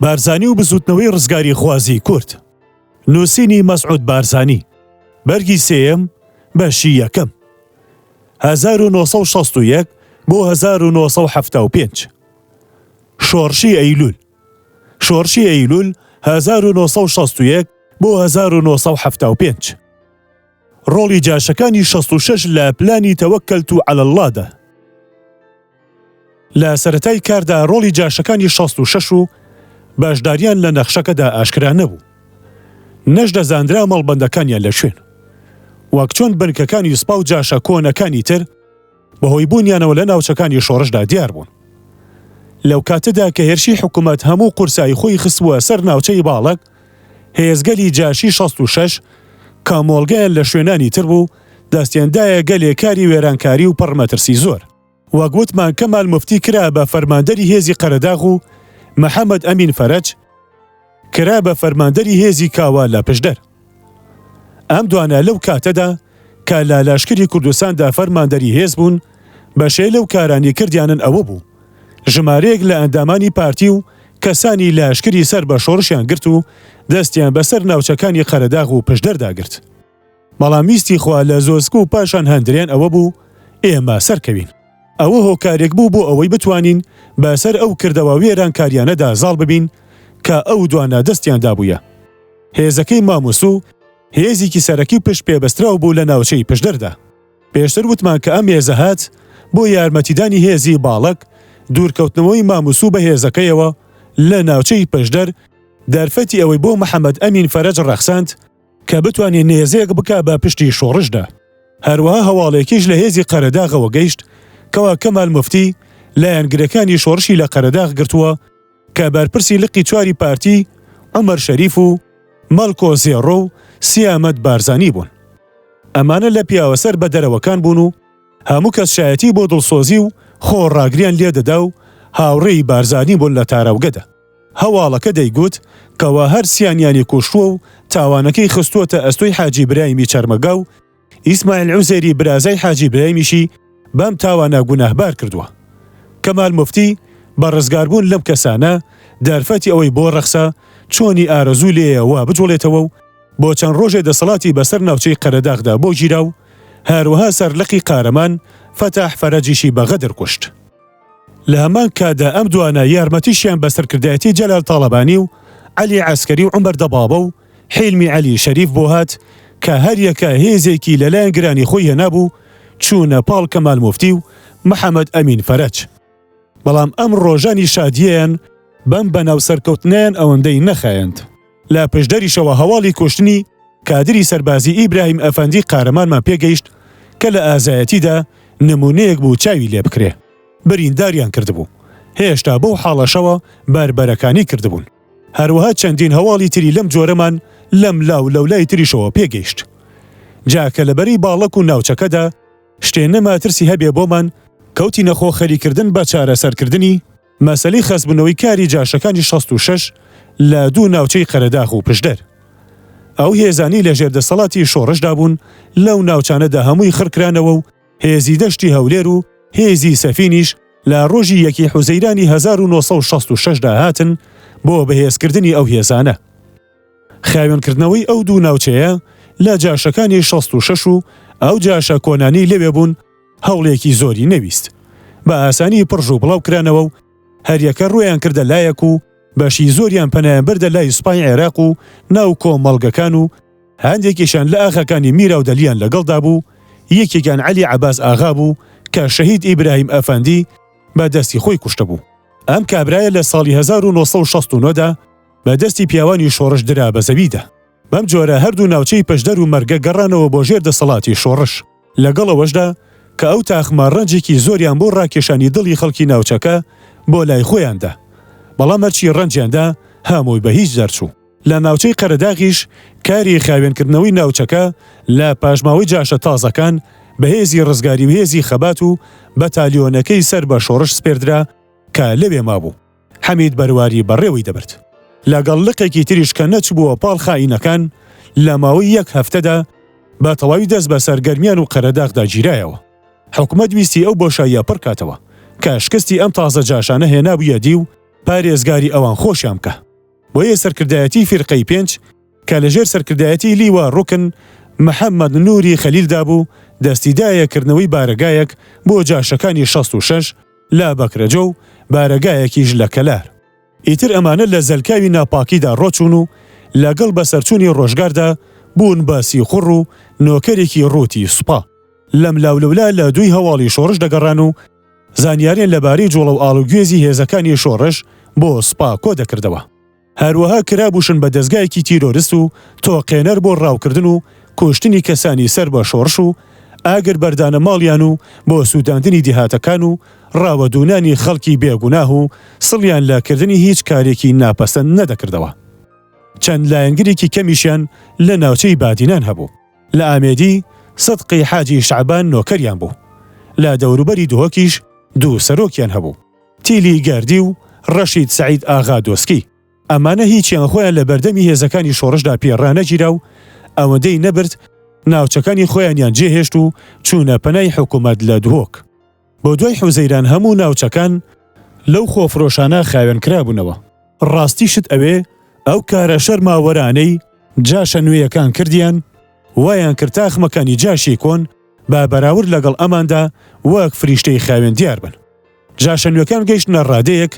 بارزانی و بزووتنەوەی ڕزگاریخوازی کورد. نووسینی مەسعود بارزانی. بەرگی سێیەم، بەشی یەکەم. 1961 بۆ 1975. شۆڕشی ئەیلوول. شۆڕشی ئەیلوول 1961 بۆ 1975. ڕۆڵی جاشەکانی 66 لە پلانی تەوەکەلت و عەلەڵڵا دا. لە سەرەتای کاردا ڕۆڵی جاشەکانی 66 و بەشداریان لە نەخشەکەدا ئاشکرا نەبوو. نەشدەزانرا مەڵبەندەکانیان لە کوێن. وەک چۆن بنکەکانی سوپا و جاشە کۆنەکانی تر بەهۆی بوونیانەوە لە ناوچەکانی شۆڕشدا دیار بوون. لەو کاتەدا کە هێرشی حکومەت هەموو قورسایی خۆی خستبووە سەر ناوچەی باڵەک، هێزگەلی جاشی 66 کە مۆڵگەیان لە شوێنانی تر بوو، دەستیان دایە گەلێ کاری وێرانکاری و پڕ مەترسی زۆر. وەک وتمان کەمال موفتی کرا بە فەرماندەری هێزی قەرەداغ و محەمەد ئەمین فەرەج کرا بە فەرماندەری هێزی کاوە لە پشدەر. ئەم دوانە لەو کاتەدا کە لە لەشکری کوردستاندا فەرماندەری هێز بوون، بەشێ لەو کارانی کردیانن ئەوە بوو، ژمارەیەک لە ئەندامانی پارتی و کەسانی لەشکری سەر بە شۆڕشیان گرت و دەستیان بەسەر ناوچەکانی قەرەداغ و پشدەردا گرت. بەڵام ویستی خوا لە زۆزک و پاشان هەندرێن ئەوە بوو ئێمە سەرکەوین. ئەوە هۆکارێک بوو بۆ ئەوەی بتوانین بەسەر ئەو کردەوە وێرانکاریانەدا زاڵ ببین کە ئەو دوانە دەستیان دابوویە. هێزەکەی ماموسو هێزیکی سەرەکی پشت پێبەستراو بوو لە ناوچەی پشدەردا. پێشتر وتمان کە ئەم هێزە هات بۆ یارمەتیدانی هێزی باڵەک، دوورکەوتنەوەی ماموسو بە هێزەکەیەوە لە ناوچەی پشدەر دەرفەتی ئەوەی بۆ محەمەد ئەمین فەرەج ڕەخساند کە بتوانێ نێزەیەک بکا بە پشتی شۆڕشدا. هەروەها هەواڵێکیش لە هێزی قەرەداغەوە گەیشت کەوا کەمال موفتی لایەنگرەکانی شۆڕشی لە قەرەداغ گرتووە کە بەرپرسی لقی چواری پارتی عومەر شەریف و مەڵکۆ زێڕۆ و سیامەند بارزانی بوون. ئەمانە لە پیاوە سەر بە دەرەوەکان بوون و هەموو کەس شایەتی بۆ دڵسۆزی و خۆڕاگریان لێ دەدا و هاوڕێی بارزانی بوون لە تاراوگەدا. هەواڵەکە دەیگوت کەوا هەر سیانیانی کوشتووە و تاوانەکەی خستووەتە ئەستۆی حاجی برایمی چەرمەگا و ئیسماعیل عوزێری برازای حاجی برایمیشی بەم تاوانە گوناهبار کردووە. کەمال موفتی بە ڕزگاربوون لەم کەسانە دەرفەتی ئەوەی بۆ ڕەخسا چۆنی ئارەزوو لێیە وا بجوڵێتەوە و بۆ چەند ڕۆژێ دەسەڵاتی بەسەر ناوچەی قەرەداغدا بۆ گیرا و هەروەها سەرلقی قارەمان فەتاح فەرەجیشی بە غەدر کوشت. لە هەمان کاتدا ئەم دوانە یارمەتیشیان بە سەرکردایەتی جەلال تاڵەبانی و عەلی عەسکەری و عومەر دەبابە و حیلمی عەلی شەریف بۆ هات کە هەریەکە هێزێکی لە لایەنگرانی خۆی هێنابوو چوونە پاڵ کەمال موفتی و محەمەد ئەمین فەرەج. بەڵام ئەم ڕۆژانی شادییەیان بەم بەناو سەرکەوتنەیان ئەوەندەی نەخایاند. لە پشدەریشەوە هەواڵی کوشتنی کادری سەربازی ئیبراهیم ئەفەندی قارەمانمان پێگەیشت کە لە ئازایەتیدا نمونەیەک بوو چاوی لێ بکرێ. برینداریان کردبوو. هێشتا بەو حاڵەشەوە بەربەرەکانی کردبوون. هەروەها چەندین هەواڵی تری لەم جۆرەمان لەم لا و لەولای تریشەوە پێگەیشت. جا کە لە بەرەی باڵەک و ناوچەکەدا شتێ نەما ترسی هەبێ بۆمان، کەوتینە خۆ خەریکردن بە چارەسەرکردنی مەسەلەی خەستبوونەوەی کاری جاشەکانی 66 لە دوو ناوچەی قەرەداغ و پشدەر. ئەو هێزانەی لە ژێر دەسەڵاتی شۆڕشدا بوون لەو ناوچانەدا هەمووی خڕکرانەوە و هێزی دەشتی هەولێر و هێزی سەفینیش لە ڕۆژی یەکی حوزەیرانی 1966 دا هاتن بۆ بەهێزکردنی ئەو هێزانە. خاوێنکردنەوەی ئەو دوو ناوچەیە لە جاشەکانی 66 و ئەو جاشە کۆنانەی لەوێ بوون هەوڵێکی زۆری نەویست. بە ئاسانی پڕژ و بڵاو کرانەوە و هەریەکە ڕوویان کردە لایەک و بەشی زۆریان پەنایان بردە لای سوپای عێراق و ناو کۆمەڵگەکان و هەندێکیشیان لە ئاغاکانی میراودەلیان لەگەڵدا بوو، یەکێکیان عەلی عەباس ئاغا بوو کە شەهید ئیبراهیم ئەفەندی بە دەستی خۆی کوشتبوو. ئەم کابرایە لە ساڵی 1969 دا بە دەستی پیاوانی شۆڕش درا بە زەویدا. بەم جۆرە هەردوو ناوچەی پشدەر و مەرگە گەڕانەوە بۆ ژێر دەسەڵاتی شۆڕش. لەگەڵ ئەوەشدا کە ئەو تاقمە ڕەنجێکی زۆریان بۆ ڕاکێشانی دڵی خەڵکی ناوچەکە بۆ لای خۆیان دا، بەڵام هەرچی ڕەنجیان دا هەمووی بە هیچ دەرچوو. لە ناوچەی قەرەداغیش کاری خاوێنکردنەوەی ناوچەکە لە پاشماوەی جاشە تازەکان بە هێزی ڕزگاری و هێزی خەبات و بەتالیۆنەکەی سەر بە شۆڕش سپێردرا کە لەوێ مابوو. حەمید بەرواری بەڕێوەی دەبرد. لەگەڵ لقێکی تریش کە نەچبووە پاڵ خائینەکان، لە ماوەی یەک هەفتەدا بە تەواوی دەست بەسەر گەرمیان و قەرەداغدا گیرایەوە. حکومەت ویستی ئەو بۆشاییە پڕکاتەوە کە شکستی ئەم تازە جاشانە هێنابوویە دی و پارێزگاری ئەوان خۆشیان بکا. بۆیە سەرکردایەتی فیرقەی پێنج کە لەژێر سەرکردایەتی لیوا ڕوکن محەمەد نوری خەلیلدا بوو، دەستی دایە کردنەوەی بارەگایەک بۆ جاشەکانی 66 لە بەکرەجۆ و بارەگایەکیش لە کەلار. ئیتر ئەمانە لە زەلکاوی ناپاکیدا ڕۆچوون و لەگەڵ بەسەرچوونی ڕۆژگاردا بوون بە سیخوڕ و نۆکەرێکی ڕووتی سوپا. لەملاولەولا لە دووی هەواڵی شۆڕش دەگەڕان و زانیاریان لەبارەی جوڵە و ئاڵوگوێزی هێزەکانی شۆڕش بۆ سوپا کۆدەکردەوە. هەروەها کرابووشن بە دەزگایەکی تیرۆرست و تۆقێنەر بۆ ڕاوکردن و کوشتنی کەسانی سەر بە شۆڕش و ئاگر بەردانە ماڵیان و بۆ سووتاندنی دیهاتەکان و ڕاوەدوونانی خەڵکی بێ گوناه و سڵیان لە کردنی هیچ کارێکی ناپەسەند نەدەکردەوە. چەند لایەنگرێکی کەمیشیان لە ناوچەی بادینان هەبوو. لە ئامێدی، سدقی حاجی شەعبان نۆکەریان بوو. لە دەوروبەری دهۆکیش دوو سەرۆکیان هەبوو. تیلی گاردی و ڕەشید سەعید ئاغا دۆسکی. ئەمانە هیچیان خۆیان لە بەردەمی هێزەکانی شۆڕشدا پێ ڕانەگیرا و ئەوەندەی نەبرد ناوچەکانی خۆیانیان جێهێشت و چوونە پەنای حکوومەت لە دهۆک. بۆ دوای حوزەیران هەموو ناوچەکان لەو خۆفرۆشانە خاوێن کرابوونەوە. ڕاستیشت ئەوێ ئەو کارە شەرماوەرانەی جاشە نوێیەکان کردیان وایان کرد تاخمەکانی جاشی کۆن بە بەراورد لەگەڵ ئەماندا وەک فریشتەی خاوێن دیار بن. جاشە نوێکان گەیشتنە ڕادەیەک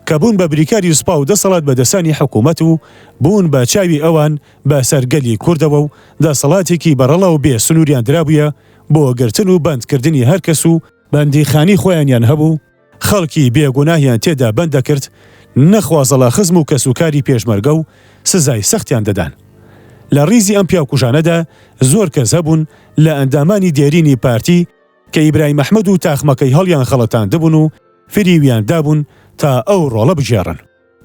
کە بوون بە بریکاری سوپا و دەسەڵات بەدەستانی حکوومەت و بوون بە چاوی ئەوان بە سەر گەلی کوردەوە و دەسەڵاتێکی بەڕەڵا و بێ سنووریان درابوویە بۆ گرتن و بەند کردنی هەر کەس و بەندیخانی خۆیانیان هەبوو خەڵکی بێ گوناهیان تێدا بەند دەکرد نەخوازەڵا خزم و کەسوکاری پێشمەرگە و سزای سەختیان دەدان. لە ڕیزی ئەم پیاوکوژانەدا زۆر کەس هەبوون لە ئەندامانی دێرینی پارتی کە ئیبراهیم ئەحمەد و تاخمەکەی هەڵیانخەڵەتاندبوون و فریویان دابوون تا ئەو ڕۆڵە بگێڕن.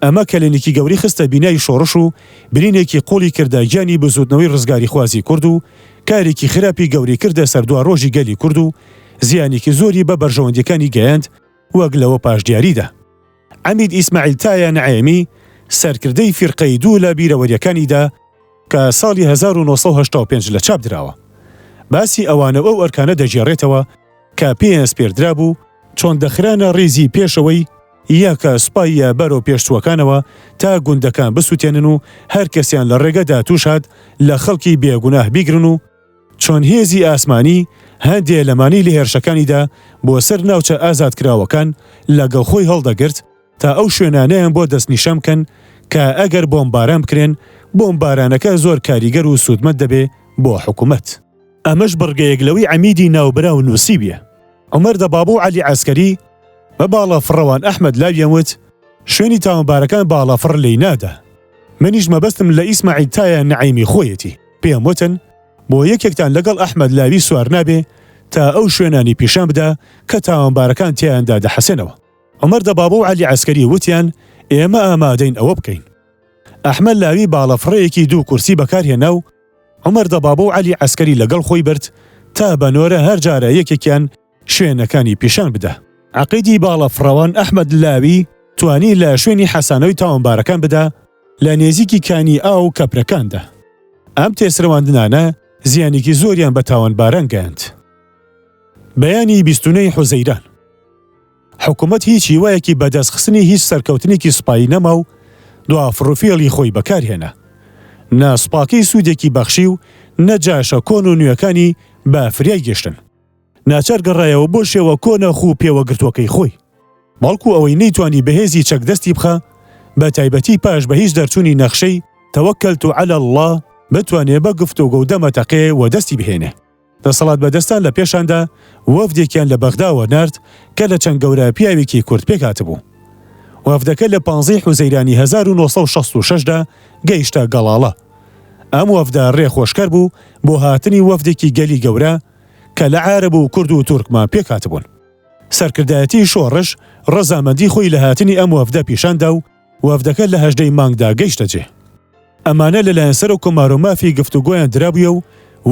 ئەمە کەلێنێکی گەورەی خستە بینای شۆڕش و برینێکی قوڵی کردە گیانی بزووتنەوەی ڕزگاریخوازی کورد و کارێکی خراپی گەورەی کردە سەر دواڕۆژی گەلی کورد و زیانێکی زۆری بە بەرژەوەندیەکانی گەیاند وەک لەوە پاش دیاریدا عەمید ئیسماعیل تایا نعێمی سەرکردەی فیرقەی دوو لە بیرەوەریەکانیدا کە ساڵی 1985 لە چاپ دراوە باسی ئەوانە و ئەو ئەرکانە دەگێڕێتەوە کە پێیان سپێردرابوو چۆن دەخرانە ڕیزی پێشەوەی یەکە سوپاییە بەرەو پێشچووەکانەوە تا گوندەکان بسوتێنن و هەر کەسیان لە ڕێگەدا تووش هات لە خەڵکی بێ گوناه بیگرن و چۆن هێزی ئاسمانی هەندێ لەمانی لە هێرشەکانیدا بۆ سەر ناوچە ئازادکراوەکان لەگەڵ خۆی هەڵدەگرت تا ئەو شوێنانەیان بۆ دەستنیشان بکەن کە ئەگەر بۆمباران بکرێن بۆمبارانەکە زۆر کاریگەر و سوودمەند دەبێ بۆ حکومەت. ئەمەش بڕگەیەک لەوەی عەمیدی ناوبراو نووسیویە. عومەر دەبابە و عەلی عەسکەری بە باڵەفڕەوان ئەحمەد لاویان وت، شوێنی تاوانبارەکان باڵەفڕ لێی نادا. منیش مەبەستم لە ئیسماعیل تایە نەعیمی خۆیەتی. پێم وتن، بۆ یەکێکتان لەگەڵ ئەحمەد لاوی سوار نابێ تا ئەو شوێنانی پیشان بدا کە تاوانبارەکان تیایاندا دەحەسێنەوە. عومەر دەبابە و عەلی عەسکەری وتیان، ئێمە ئامادەین ئەوە بکەین. ئەحمەد لاوی باڵەفڕەیەکی دوو کورسی بەکار هێنا و عومەر دەبابە و عەلی عەسکەری لەگەڵ خۆی برد تا بە نۆرە هەر جارە یەکێکیان شوێنەکانی پیشان بدا. عەقیدی باڵەفڕەوان ئەحمەد لاوی توانی لە شوێنی حەسانەوەی تاوانبارەکان بدا لە نێزیکی کانی ئاو و کەپرەکاندا. ئەم تێسرەواندنانە زیانێکی زۆریان بە تاوانباران گەیاند. بەیانی 29 ی حوزەیران. حکومەت هیچ هیوایەکی بە دەستخستنی هیچ سەرکەوتنێکی سوپایی نەما و دوا فڕوفێڵی خۆی بەکارهێنا. نە سوپاکەی سوودێکی بەخشی و نە جاشە کۆن و نوێکانی بە فریای گەشتن. ناچار گەڕایەوە بۆ شێوە کۆنە خوو پێوەگرتووەکەی خۆی. بەڵکو ئەوەی نەیتوانی بە هێزی چەک دەستی بخا، بە تایبەتی پاش بە هیچ دەرچوونی نەخشەی، توکلت علی اللە، بتوانێ بە گفتوگۆ و دەمەتەقێ وەدەستی بهێنێ. دەسەڵاتبەدەستان لە پێشاندا وەفدێکیان لە بەغداوە نارد کە لە چەند گەورە پیاوێکی کورد پێکهاتبوو. وەفدەکە لە پانزەی حوزەیرانی 1966 دا گەیشتە گەڵاڵە. ئەم وەفدە رێخۆشکەر بوو بۆ هاتنی وەفدێکی گەلی گەورە کە لە عارەب و کورد و تورکمان پێکهاتبوون. سەرکردایەتیی شۆڕش رەزامەندی خۆی لە هاتنی ئەم وەفدە پیشاندا و وەفدەکە لە هەژدەی مانگدا گەیشتە جێ. ئەمانە لەلایەن سەرۆک کۆمارەوە مافی گفتوگۆیان درابوویە و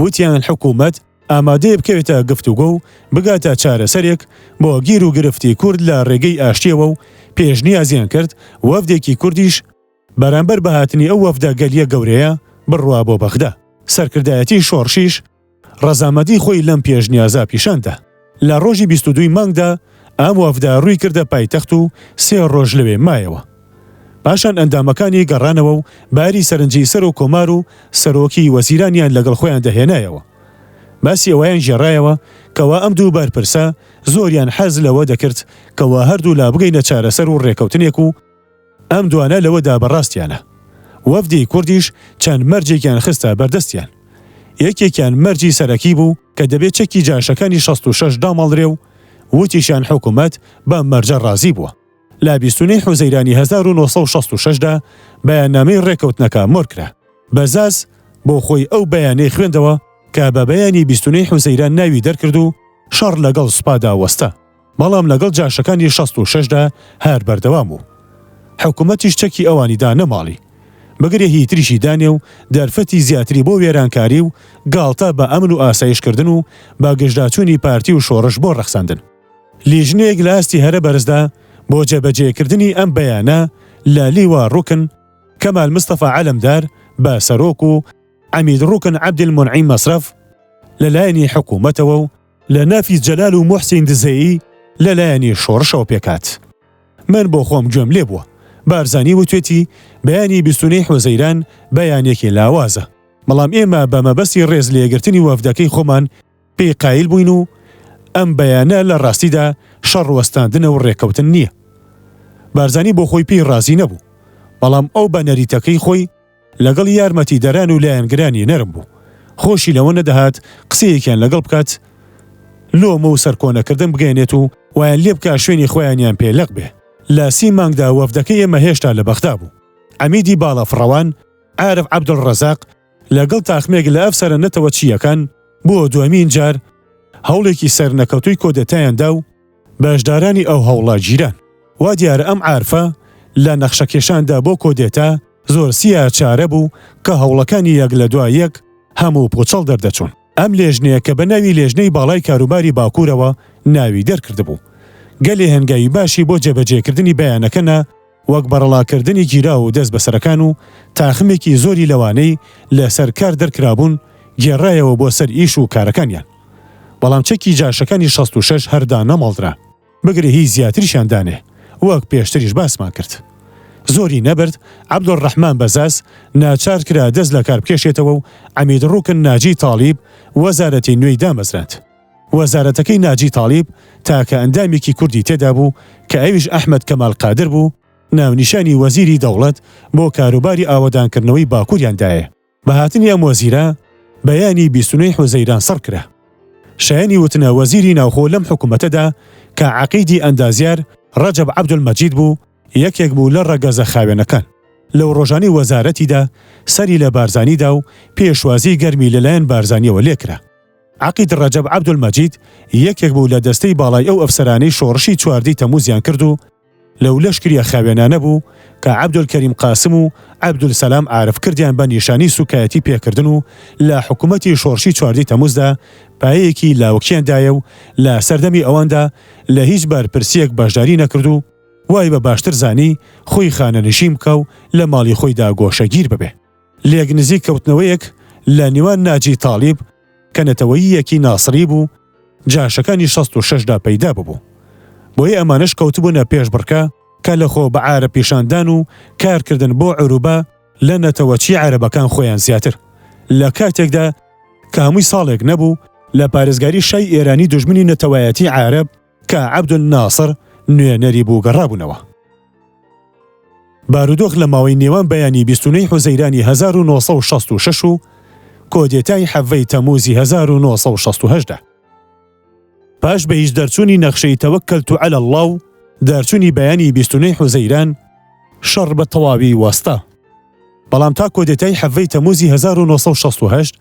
وتیان حکوومەت ئامادەیە بکەوێتە گفتوگۆ و بگاتە چارەسەرێک بۆ گیر و گرفتی کورد لە ڕێگەی ئاشتییەوە و پێشنیازیان کرد وەفدێکی کوردیش بەرامبەر بە هاتنی ئەو وەفدە گەلییە گەورەیە بڕوا بۆ بەغدا. سەرکردایەتیی شۆڕشیش ڕەزامەندی خۆی لەم پێشنیازە پیشان دا. لە ڕۆژی 22 ی مانگدا ئەم وەفدە ڕووی کردە پایتەخت و سێ ڕۆژ لەوێ مایەوە. پاشان ئەندامەکانی گەڕانەوە و باری سەرنجی سەرۆک کۆمار و سەرۆکی وەزیرانیان لەگەڵ خۆیان دەهێنایەوە. باسی ئەوەیان گێڕایەوە کەوا ئەم دوو بەرپرسە زۆریان حەز لەوە دەکرد کەوا هەردوولا بگەینە چارەسەر و ڕێکەوتنێک و ئەم دوانە لەوەدا بەڕاستیانە. وەفدی کوردیش چەند مەرجێکیان خستە بەردەستیان. یەکێکیان مەرجی سەرەکی بوو کە دەبێ چەکی جاشەکانی 66 داماڵرێ و وتیشیان حکومەت بەم مەرجە ڕازی بووە. لە 29 حوزەیرانی 1966 دا بەیاننامەی ڕێکەوتنەکە مۆر کرا. بەزاز بۆ خۆی ئەو بەیانەی خوێندەوە کە بە بەیانی 29 حوزەیران ناوی دەرکرد و شەڕ لەگەڵ سوپادا وەستا. بەڵام لەگەڵ جاشەکانی 66 دا هەر بەردەوام بوو. حکومەتیش چەکی ئەوانی دانەماڵی. بگرە هی تریشی دانێ و دەرفەتی زیاتری بۆ وێرانکاری و گاڵتە بە ئەمن و ئاسایش کردن و بە گژداچوونی پارتی و شۆڕش بۆ ڕەخساندن. لیژنەیەک لە ئاستی هەرە بەرزدا بۆ جێبەجێکردنی ئەم بەیانە لە لیوا ڕوکن کەمال مستەفا عەلەمدار بە سەرۆک و عەمید ڕوکن عەبدولمونعیم مەسرەف لە لایەنی حکوومەتەوە و لە نافیز جەلال و موحسین دزەیی لە لایەنی شۆڕشەوە پێکهات. من بۆ خۆم گوێم لێ بووە بارزانی وتوێتی بەیانی 29 حوزەیران بەیانێکی لاوازە، بەڵام ئێمە بە مەبەستی ڕێز لێگرتنی وەفدەکەی خۆمان پێی قایل بووین و ئەم بەیانە لە ڕاستیدا شەڕ وەستاندنە و ڕێککەوتن نییە. بارزانی بۆ خۆی پێی ڕازی نەبوو، بەڵام ئەو بە نەریتەکەی خۆی لەگەڵ یارمەتیدەران و لایەنگرانی نەرم بوو، خۆشی لەوە نەدەهات قسەیەکیان لەگەڵ بکات لۆمە و سەرکۆنەکردن بگەیەنێت و وایان لێ بکا شوێنی خۆیانیان پێ لەق بێ. لە سی مانگدا وەفدەکەی ئێمە هێشتا لە بەغدا بوو. عەمیدی باڵەفڕەوان، عارف عەبدولڕەزاق، لەگەڵ تاقمێک لە ئەفسەرە نەتەوەچییەکان بۆ دووەمین جار هەوڵێکی سەرنەکەوتووی کۆدێتایان دا و بەشدارانی ئەو هەوڵە گیران. وا دیارە ئەم عارفە لە نەخشەکێشاندا بۆ کۆدێتا زۆر سیا چارە بوو کە هەوڵەکانی یەک لە دوا یەک هەموو پوچەڵ دەردەچوون. ئەم لێژنەیە کە بە ناوی لێژنەی باڵای کاروباری باکوورەوە ناوی دەرکردبوو گەلێ هەنگاوی باشی بۆ جێبەجێکردنی بەیانەکە نا وەک بەڕەڵاکردنی گیراو و دەستبەسەرەکان و تاخمێکی زۆری لەوانەی لەسەر کار دەرکرابوون گێڕایەوە بۆ سەر ئیش و کارەکانیان. بەڵام چەکی جاشەکانی 66 هەر دانەماڵدرا، بگرە هی زیاتریشیان دانێ، وەک پێشتریش باسمان کرد. زۆری نەبرد عەبدولڕەحمان بەزاز ناچار کرا دەست لە کار بکێشێتەوە و عەمید ڕوکن ناجی تاڵیب وەزارەتی نوێی دامەزراند. وەزارەتەکەی ناجی تاڵیب تاکە ئەندامێکی کوردی تێدا بوو کە ئەویش ئەحمەد کەمال قادر بوو، ناونیشانی وەزیری دەوڵەت بۆ کاروباری ئاوەدانکردنەوەی باکووریان دایێ. بە هاتنی ئەم وەزیرە بەیانی 29 حوزەیران سڕ کرا. شایەنی وتنە وەزیری ناوخۆ لەم حکوومەتەدا کە عەقیدی ئەندازیار ڕەجەب عەبدولمەجید بوو، یەکێک بوو لە ڕەگەزە خاوێنەکان. لەو ڕۆژانەی وەزارەتیدا سەری لە بارزانی دا و پێشوازیی گەرمی لەلایەن بارزانییەوە لێکرا. عەقید ڕەجەب عەبدولمەجید یەکێک بوو لە دەستەی باڵای ئەو ئەفسەرانەی شۆڕشی چواردەی تەمووزیان کرد و لەو لەشکریە خاوێنانە بوو کە عەبدولکەریم قاسم و عەبدولسەلام عارف کردیان بە نیشانی سوکایەتی پێکردن و لە حکومەتی شۆڕشی چواردەی تەمووزدا پایەیەکی لاوەکیان دایە و لە سەردەمی ئەواندا لە هیچ بەرپرسیەک بەشداری نەکرد و وای بە باشتر زانی خۆی خانەنشین بکا و لە ماڵی خۆیدا گۆشەگیر ببێ. لێک نزیک کەوتنەوەیەک لە نێوان ناجی تاڵیب کە نەتەوەییەکی ناسڕی بوو جاشەکانی 66 دا پەیدا ببوو. بۆیە ئەمانەش کەوتبوونە پێشبڕکە کە لە خۆ بە عارەب پیشاندان و کارکردن بۆ عوروبە لە نەتەوەچی عەرەبەکان خۆیان زیاتر لە کاتێکدا کە هەمووی ساڵێک نەبوو لە پارێزگاری شای ئێرانی دوژمنی نەتەوایەتی عارەب کە عەبدولناسڕ نوێنەری بوو گەڕابوونەوە. بارودۆخ لە ماوەی نێوان بەیانی 29 حوزەیرانی 1966 و کۆدێتای حەڤەی تەمووزی 1968 دا. پاش بە هیچ دەرچوونی نەخشەی تەوەکەلت علی اللە و دەرچوونی بەیانی 29 حوزەیران شەڕ بە تەواوی وەستا. بەڵام تا کۆدێتای حەڤەی تەمووزی 1968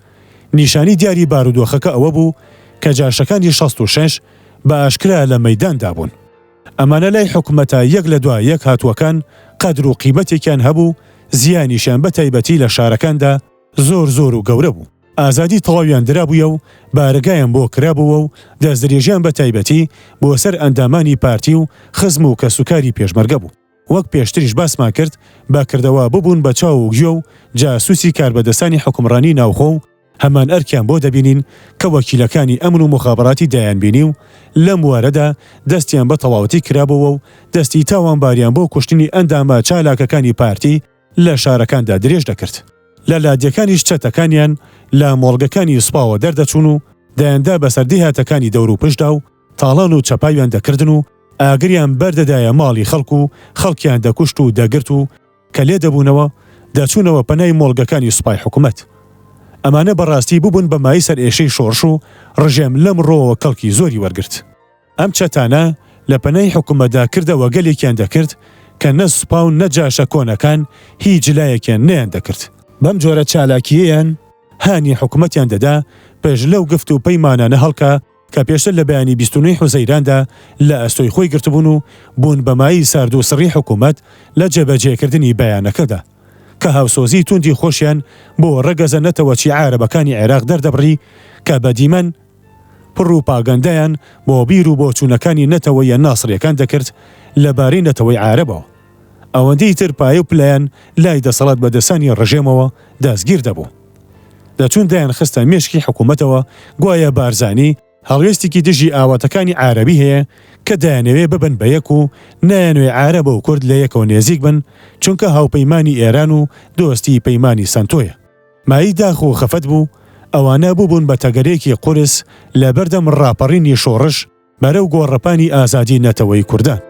نیشانی دیاری بارودۆخەکە ئەوە بوو کە جاشەکانی 66 بە ئاشکرا لە مەیداندا بوون. ئەمانە لای حکومەتە یەک لە دوا یەک هاتووەکان قەدر و قیمەتێکیان هەبوو، زیانیشیان بە تایبەتی لە شارەکاندا زۆر زۆر و گەورە بوو. ئازادی تەواویان درابوویە و بارەگایان بۆ کرابۆوە و دەستدرێژیان بە تایبەتی بۆ سەر ئەندامانی پارتی و خزم و کەسوکاری پێشمەرگە بوو. وەک پێشتریش باسمان کرد بە کردەوە ببوون بە چاو و گوێ و جاسوسی کاربەدەستانی حوکمڕانی ناوخۆ و. هەمان ئەرکیان بۆ دەبینین کە وەکیلەکانی ئەمن و موخابەراتی دەیانبینی و لەم وارەدا دەستیان بە تەواوەتی کرابۆوە و دەستی تاوانباریان بۆ کوشتنی ئەندامە چالاکەکانی پارتی لە شارەکاندا درێژ دەکرد. لە لادێکانیش چەتەکانیان لە مۆڵگەکانی سوپاوە دەردەچوون و دەیاندا بەسەر دێهاتەکانی دەوروپشتدا و تاڵان و چەپاویان دەکردن و ئاگریان بەردەدایە ماڵی خەڵک و خەڵکیان دەکوشت و دەگرت و کە لێ دەبوونەوە دەچوونەوە پەنای مۆڵگەکانی سوپای حکومەت. ئەمانە بەڕاستی ببوون بە مایەی سەرئێشەی شۆڕش و ڕژێم لەم ڕووەوە کەڵکی زۆری وەرگرت. ئەم چەتانە لە پەنای حکومەتدا کردەوە گەلێکیان دەکرد کە نە سوپا و نە جاشە کۆنەکان هیچ لایەکیان نەیان دەکرد. بەم جۆرە چالاکییەیان هانی حکومەتیان دەدا پشت لەو گفت و پەیمانانە هەڵکا کە پێشتر لە بەیانی 29 حوزەیراندا لە ئەستۆی خۆی گرتبوون و بوون بە مایەی سارد و سڕی حکومەت لە جێبەجێکردنی بەیانەکەدا کە هاوسۆزی توندی خۆشیان بۆ ڕەگەزە نەتەوەچی عارەبەکانی عێراق دەردەبڕی کە بە دیمەن پڕوپاگەندەیان بۆ بیر و بۆچوونەکانی نەتەوەیە ناسڕیەکان دەکرد لە بارەی نەتەوەی عارەبەوە. ئەوەندەی تر پایە و پلەیان لای دەسەڵات بەدەستانی ڕژێمەوە دەستگیر دەبوو. دەچوون دەیانخستە مێشکی حکوومەتەوە گوایە بارزانی هەڵوێستێکی دژی ئاواتەکانی عارەبی هەیە کە دەیانەوێ ببن بە یەک و نایانەوێ عارەب و کورد لە یەکەوە نێزیک بن چونکە هاوپەیمانی ئێران و دۆستی پەیمانی سەنتۆیە. مایەی داخ و خەفەت بوو، ئەوانە بووبوون بە تەگەرەیەکی قورس لە بەردەم ڕاپەڕینی شۆڕش بەرەو گۆڕەپانی ئازادی نەتەوەی کوردان.